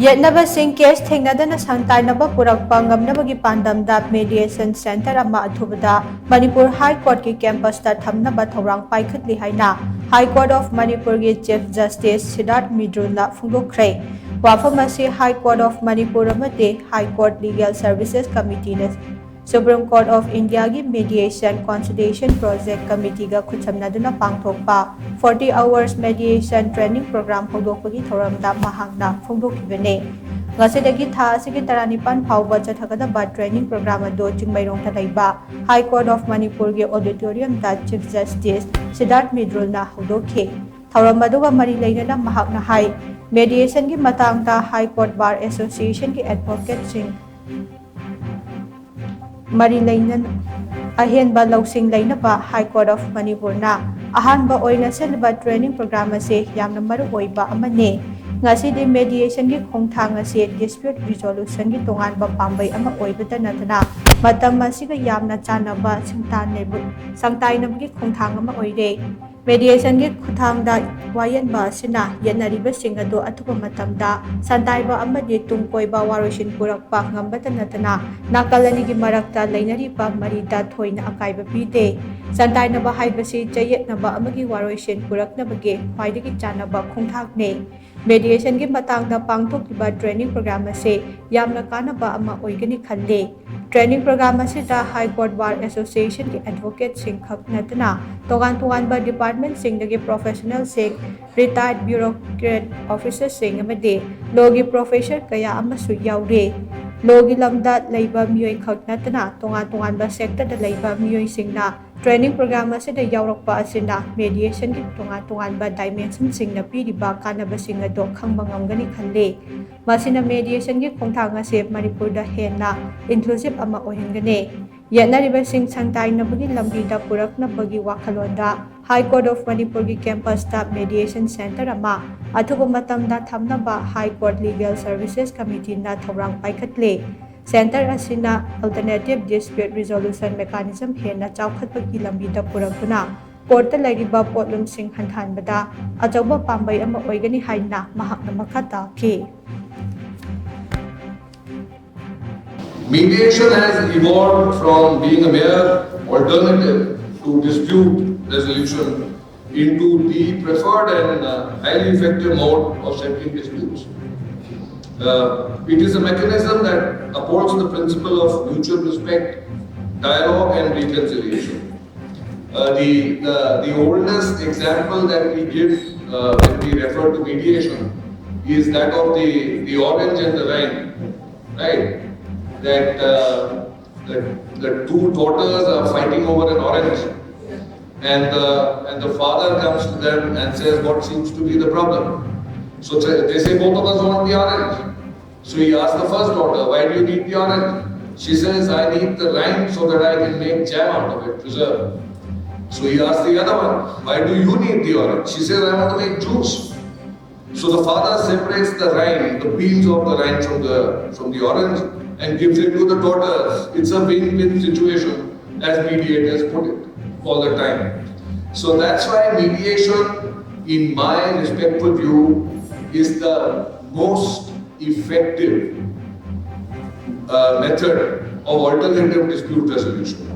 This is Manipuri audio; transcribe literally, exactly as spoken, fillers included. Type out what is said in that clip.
ꯌꯦꯠꯅꯕꯁꯤꯡ ꯀꯦꯁ ꯊꯦꯡꯅꯗꯅ ꯁꯪꯇꯥꯏꯅꯕ ꯄꯨꯔꯛꯄ ꯉꯝꯅꯕꯒꯤ ꯄꯥꯟꯗꯝꯗ ꯃꯦꯗꯤꯌꯦꯁꯟ ꯁꯦꯟꯇꯔ ꯑꯃ ꯑꯊꯨꯕꯗ ꯃꯅꯤꯄꯨꯔ ꯍꯥꯏ ꯀꯣꯔꯠꯀꯤ ꯀꯦꯝꯄꯁꯇ ꯊꯝꯅꯕ ꯊꯧꯔꯥꯡ ꯄꯥꯏꯈꯠꯂꯤ ꯍꯥꯏꯅ ꯍꯥꯏ ꯀꯣꯔꯠ ꯑꯣꯐ ꯃꯅꯤꯄꯨꯔꯒꯤ ꯆꯤꯐ ꯖꯁꯇꯤꯁ ꯁꯤꯗꯥꯔꯊ ꯃꯤꯗ꯭ꯔꯨꯜꯅ ꯐꯣꯡꯗꯣꯛꯈ꯭ꯔꯦ꯫ ꯋꯥꯐꯝ ꯑꯁꯤ ꯍꯥꯏ ꯀꯣꯔꯠ ꯑꯣꯐ ꯃꯅꯤꯄꯨꯔ ꯑꯃꯗꯤ ꯍꯥꯏ ꯀꯣꯔꯠ ꯂꯤꯒꯦꯜ ꯁꯔꯚꯤꯁꯦꯁ ꯀꯃꯤꯇꯤꯅ ꯁꯨꯄ꯭ꯔꯤꯝ ꯀꯣꯔꯠ ꯑꯣꯐ ꯏꯟꯗꯤꯌꯥꯒꯤ ꯃꯦꯗꯤꯌꯦꯁꯟ ꯀꯣꯟꯁꯤꯂꯤꯌꯦꯁꯟ ꯄ꯭ꯔꯣꯖꯦꯛ ꯀꯃꯤꯇꯤꯒ ꯈꯨꯠꯁꯝꯅꯗꯨꯅ ꯄꯥꯡꯊꯣꯛꯄ forty hours mediation training program ꯍꯧꯗꯣꯛꯄꯒꯤ ꯊꯧꯔꯝꯗ ꯃꯍꯥꯛꯅ ꯐꯣꯡꯗꯣꯛꯈꯤꯕꯅꯤ꯫ ꯉꯁꯤꯗꯒꯤ ꯊꯥ ꯑꯁꯤꯒꯤ ꯇꯔꯥꯅꯤꯄꯥꯟ ꯐꯥꯎꯕ ꯆꯠꯊꯒꯗꯕ training program ꯑꯗꯨ ꯆꯤꯡꯃꯩꯔꯣꯡꯗ ꯂꯩꯕ ꯍꯥꯏ ꯀꯣꯔꯠ ꯑꯣꯐ ꯃꯅꯤꯄꯨꯔꯒꯤ ꯑꯣꯗꯤꯇꯣꯔꯤꯌꯝꯗ ꯆꯤꯐ ꯖꯁꯇꯤꯁ ꯁꯤꯗꯥꯔꯊ ꯃꯤꯗ꯭ꯔꯨꯜꯅ ꯍꯧꯗꯣꯛꯈꯤ꯫ ꯊꯧꯔꯝ ꯑꯗꯨꯒ ꯃꯔꯤ ꯂꯩꯅꯅ ꯃꯍꯥꯛꯅ ꯍꯥꯏ, ꯃꯦꯗꯤꯌꯦꯁꯟꯒꯤ ꯃꯇꯥꯡꯗ ꯍꯥꯏ ꯀꯣꯔꯠ ꯕꯥꯔ ꯑꯦꯁꯣꯁꯤꯌꯦꯁꯟꯒꯤ ꯑꯦꯗꯚꯣꯀꯦꯠꯁꯤꯡ ꯃꯔꯤ ꯂꯩꯅꯅ ꯑꯍꯦꯟꯕ ꯂꯧꯁꯤꯡ ꯂꯩꯅꯕ ꯍꯥꯏ ꯀꯣꯔꯠ ꯑꯣꯐ ꯃꯅꯤꯄꯨꯔꯅ ꯑꯍꯥꯟꯕ ꯑꯣꯏꯅ ꯁꯤꯜꯂꯤꯕ training program ꯑꯁꯤ ꯌꯥꯝꯅ ꯃꯔꯨ ꯑꯣꯏꯕ ꯑꯃꯅꯤ꯫ ꯉꯁꯤꯗꯤ ꯃꯦꯗꯤꯌꯦꯁꯟꯒꯤ ꯈꯣꯡꯊꯥꯡ ꯑꯁꯤ dispute resolutionꯒꯤ ꯇꯣꯉꯥꯟꯕ ꯄꯥꯝꯕꯩ ꯑꯃ ꯑꯣꯏꯕꯇ ꯅꯠꯇꯅ ꯃꯇꯝ ꯑꯁꯤꯒ ꯌꯥꯝꯅ ꯆꯥꯟꯅꯕ ꯁꯪꯇꯥꯟꯅꯕ-, ꯁꯪꯇꯥꯏꯅꯕꯒꯤ ꯈꯣꯡꯊꯥꯡ ꯑꯃ ꯑꯣꯏꯔꯦ꯫ ꯃꯦꯗꯤꯌꯦꯁꯟꯒꯤ ꯈꯨꯠꯊꯥꯡꯗ ꯋꯥꯌꯦꯟꯕ ꯑꯁꯤꯅ ꯌꯦꯠꯅꯔꯤꯕꯁꯤꯡ ꯑꯗꯨ ꯑꯊꯨꯕ ꯃꯇꯝꯗ ꯁꯟꯗꯥꯏꯕ ꯑꯃꯗꯤ ꯇꯨꯡ ꯀꯣꯏꯕ ꯋꯥꯔꯣꯏꯁꯤꯟ ꯄꯨꯔꯛꯄ ꯉꯝꯕꯇ ꯅꯠꯇꯅ ꯅꯥꯀꯜ ꯑꯅꯤꯒꯤ ꯃꯔꯛꯇ ꯂꯩꯅꯔꯤꯕ ꯃꯔꯤꯗ ꯊꯣꯏꯅ ꯑꯀꯥꯏꯕ ꯄꯤꯗꯦ꯫ ꯁꯟꯗꯥꯏꯅꯕ ꯍꯥꯏꯕꯁꯤ ꯆꯌꯦꯠꯅꯕ ꯑꯃꯒꯤ ꯋꯥꯔꯣꯏꯁꯤꯟ ꯄꯨꯔꯛꯅꯕꯒꯤ ꯈ꯭ꯋꯥꯏꯗꯒꯤ ꯆꯥꯟꯅꯕ ꯈꯣꯡꯊꯥꯡꯅꯤ꯫ ꯃꯦꯗꯤꯌꯦꯁꯟꯒꯤ ꯃꯇꯥꯡꯗ ꯄꯥꯡꯊꯣꯛꯂꯤꯕ training program ꯑꯁꯤ ꯌꯥꯝꯅ ꯀꯥꯟꯅꯕ ꯑꯃ ꯑꯣꯏꯒꯅꯤ ꯈꯜꯂꯤ꯫ Training program ꯑꯁꯤꯗ ꯍꯥꯏ ꯀꯣꯔꯠ ꯕꯥꯔ ꯑꯦꯁꯣꯁꯤꯌꯦꯁꯟꯒꯤ ꯑꯦꯗꯚꯣꯀꯦꯠꯁꯤꯡ ꯈꯛ ꯅꯠꯇꯅ ꯇꯣꯉꯥꯟ ꯇꯣꯉꯥꯟꯕ ꯗꯤꯄꯥꯔꯠꯃꯦꯟꯁꯤꯡꯗꯒꯤ ꯄ꯭ꯔꯣꯐꯦꯁꯅꯦꯜꯁꯤꯡ, ꯔꯤꯇꯥꯌꯔꯗ ꯕ꯭ꯌꯨꯔꯣꯀ꯭ꯔꯦꯠ ꯑꯣꯐꯤꯁꯔꯁꯤꯡ ꯑꯃꯗꯤ ꯂꯣꯒꯤ ꯄ꯭ꯔꯣꯐꯦꯁꯔ ꯀꯌꯥ ꯑꯃꯁꯨ ꯌꯥꯎꯔꯤ꯫ ꯂꯣꯒꯤ ꯂꯝꯗ ꯂꯩꯕ ꯃꯤꯑꯣꯏ ꯈꯛ ꯅꯠꯇꯅ ꯇꯣꯉꯥꯟ ꯇꯣꯉꯥꯟꯕ ꯁꯦꯛꯇꯔꯗ ꯂꯩꯕ ꯃꯤꯑꯣꯏꯁꯤꯡꯅ training program ꯑꯁꯤꯗ ꯌꯥꯎꯔꯛꯄ ꯑꯁꯤꯅ ꯃꯦꯗꯤꯌꯦꯁꯟꯒꯤ ꯇꯣꯉꯥꯟ ꯇꯣꯉꯥꯟꯕ ꯗꯥꯏꯃꯦꯟꯁꯟꯁꯤꯡꯅ ꯄꯤꯔꯤꯕ ꯀꯥꯟꯅꯕꯁꯤꯡ ꯑꯗꯨ ꯈꯪꯕ ꯉꯝꯒꯅꯤ ꯈꯜꯂꯤ꯫ ꯃꯁꯤꯅ ꯃꯦꯗꯤꯌꯦꯁꯟꯒꯤ ꯈꯣꯡꯊꯥꯡ ꯑꯁꯤ ꯃꯅꯤꯄꯨꯔꯗ ꯍꯦꯟꯅ ꯏꯟꯀ꯭ꯂꯨꯁꯤꯚ ꯑꯃ ꯑꯣꯏꯍꯟꯒꯅꯤ꯫ ꯌꯦꯠꯅꯔꯤꯕꯁꯤꯡ ꯁꯪꯇꯥꯏꯅꯕꯒꯤ ꯂꯝꯕꯤꯗ ꯄꯨꯔꯛꯅꯕꯒꯤ ꯋꯥꯈꯜꯂꯣꯟꯗ ꯍꯥꯏ ꯀꯣꯔꯠ ꯑꯣꯐ ꯃꯅꯤꯄꯨꯔꯒꯤ ꯀꯦꯝꯄꯁꯇ ꯃꯦꯗꯤꯌꯦꯁꯟ ꯁꯦꯟꯇꯔ ꯑꯃ ꯑꯊꯨꯕ ꯃꯇꯝꯗ ꯊꯝꯅꯕ ꯍꯥꯏ ꯀꯣꯔꯠ ꯂꯤꯒꯦꯜ ꯁꯔꯚꯤꯁꯦꯁ ꯀꯃꯤꯇꯤꯅ ꯊꯧꯔꯥꯡ ꯄꯥꯏꯈꯠꯂꯤ꯫ ꯁꯦꯟꯇꯔ ꯑꯁꯤꯅ ꯑꯜꯇꯔꯅꯦꯇꯤꯚ ꯗꯤꯁꯄ꯭ꯌꯨꯠ ꯔꯤꯖꯣꯂꯨꯁꯟ ꯃꯦꯀꯥꯅꯤꯖꯝ ꯍꯦꯟꯅ ꯆꯥꯎꯈꯠꯄꯒꯤ ꯂꯝꯕꯤꯗ ꯄꯨꯔꯛꯇꯨꯅ ꯀꯣꯔꯠꯇ ꯂꯩꯔꯤꯕ ꯄꯣꯠꯂꯨꯝꯁꯤꯡ ꯍꯟꯊꯍꯟꯕꯗ ꯑꯆꯧꯕ ꯄꯥꯝꯕꯩ ꯑꯃ ꯑꯣꯏꯒꯅꯤ ꯍꯥꯏꯅ ꯃꯍꯥꯛꯅ ꯃꯈꯥ ꯇꯥꯈꯤ꯫ Mediation has evolved from being a mere alternative to dispute resolution into the preferred and uh, highly effective mode of settling disputes. Uh, it is a mechanism that upholds the principle of mutual respect, dialogue, and reconciliation. Uh, the, the, the oldest example that we give uh, when we refer to mediation is that of the, the orange and the rind, right? That uh, the, the two daughters are fighting over an orange, and the, and the father comes to them and says, "What seems to be the problem?" So they say, "Both of us want the orange." So he asks the first daughter, "Why do you need the orange?" She says, "I need the rind so that I can make jam out of it, preserve." So he asks the other one, "Why do you need the orange?" She says, "I want to make juice." So the father separates the rind, the peels of the rind from the, from the orange, and gives it to the daughters. It's a win-win situation, as mediators put it all the time. So that's why mediation, in my respectful view, is the most effective uh, method of alternative dispute resolution.